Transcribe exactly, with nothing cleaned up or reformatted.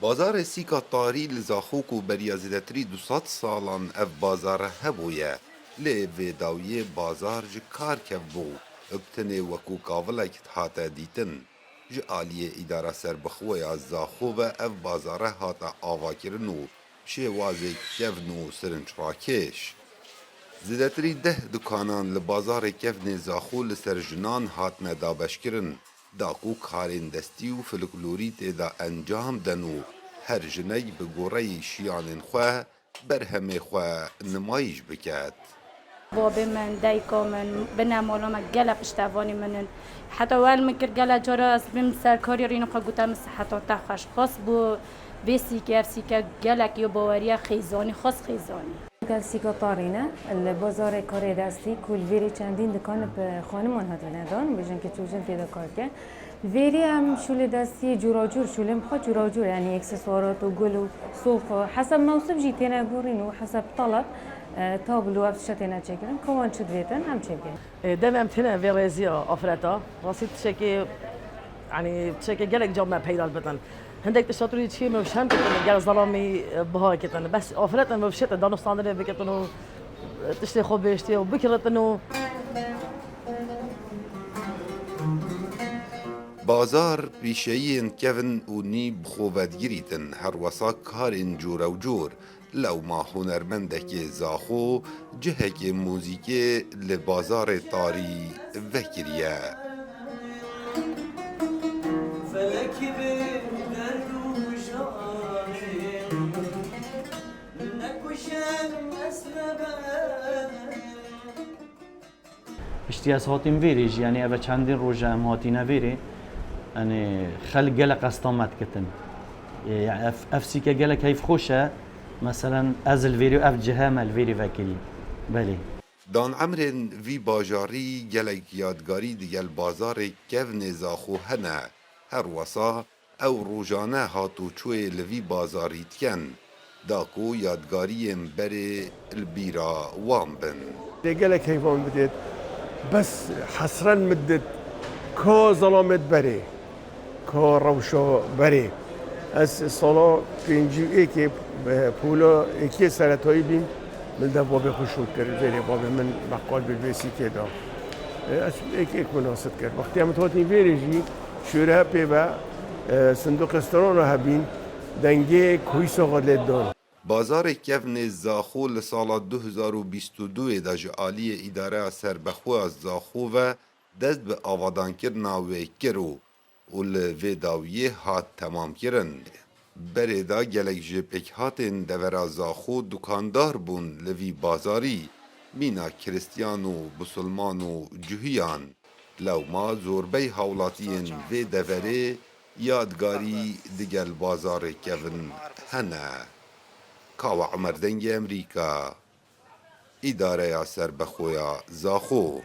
Bazarê Sîka Tarî li Zaxo ku beriya zêdetirî du sed salan ev bazar hebûye, lê vê dawiyê bazar ji kar kevbû û bi tenê wekû kavilek dihate dîtin. Ji aliyê îdara serbixwe ya Zaxo ve ev bazare hate avakirin û şêwazê kevn û sirinçrakêş. Zêdetirî deh dukanan li bazarê kevnê Zaxo li ser jinan hatine dabeşkirin, da ku karên destî û folklorî tê de encam den û her jinek bi goreyî şiyanên xwe, berhemê xwe nimayîş biket. Babê min, dayika min, binemala me gelek piştevanî min in. Heta wel min kir gelek cara ez bim ser karê rînê xwe, gote min siheta te xweş. Xas bû vê sîke, ev sîke gelek ya baweriya xêzanî, xas xêzanî. Gel sîka tarî ne, li bazarê karê destî ku li vêrê çendîn dikan bi xaniman hatine dan, bi jinkê çû jin tê de kar dike. Li vêrê em şûlê destî cûracûr, şûlên xwe cûracûr, yanî ekseswarat û gul û sof, heseb mewsim jî têne gorîn û heseb taleb, e, tablo ev tişte têne çêkirin, ka wan çi divêtin em çêbikin. E, dev em têne vê rêziya afreta, rastî tiştekê, yanî tiştekê gelek cem me peyda bitin. Hindek tişta tûrî çiyê mirov şem kitin, gel zelamî, e, biha kitin. Bes afretin mirov şete danûstandinê bikitin û, e, tiştê xwe bêştê û bikiritin û. Bazar pîşeyiyên kevn û nî bi xwe vedigirîtin, her wesa karên cûre û cûr. Lewma hunermendekê Zaxo cihekê muzîkê li bazarê tarî vekiriye. Felekî bi derd û janê nekuşen esmeben. Piştî ez hatîm vêrê jî, yanî eve çendîn roj e em hatîne vêrê, yanî xelk gelek qesta me dikitin. Ê, yanî ev, ev sîke gelek heyf xweş e. Meselen ez li vêrê û ev cihe me li vêrê vekirî. Belê. Dan emrên vî bajarî gelek yadgarî digel bazarê kevnê Zaxo hene. Her wesa ew rojane hatûçûyê li vî bazarî dikin, da ku yadgariyên berê li bîra wan bin. Lê gelek heyvan bidêt, bes hesren min dit, ka zelamêt berê, ka rewşa berê. Ez sala pêncî û êkê, e, pola êkê seretayî bîm, min dev babê xwe şût kir, vêrê babê min beqal bir vê sîkê da. E, ez êk êk min nas dikir. Wextê em hatîn vêrê jî, şûre pê ve, e, sindoqê strana hebîn, dengê koyîsa xwe lê dan. Bazarê kevnê Zaxo li sala du hezar û bîst û duyê de ji aliyê Îdareya Serbexwe ya Zaxo ve dest bi avadankirina wê kir û û li vê dawiyê hat temamkirin. Berê de gelek ji pêkhatên devera Zaxo dukandar bûn li vî bazarî, mîna Kristiyan û Bisilman û Cuhiyan. Lewma zorbey hawlatiyên vê deverê yadgarî digel bazarê kevin hene. Kawa Emer, Dengê Emerîka, Îdareya Serbexwe ya Zaxo.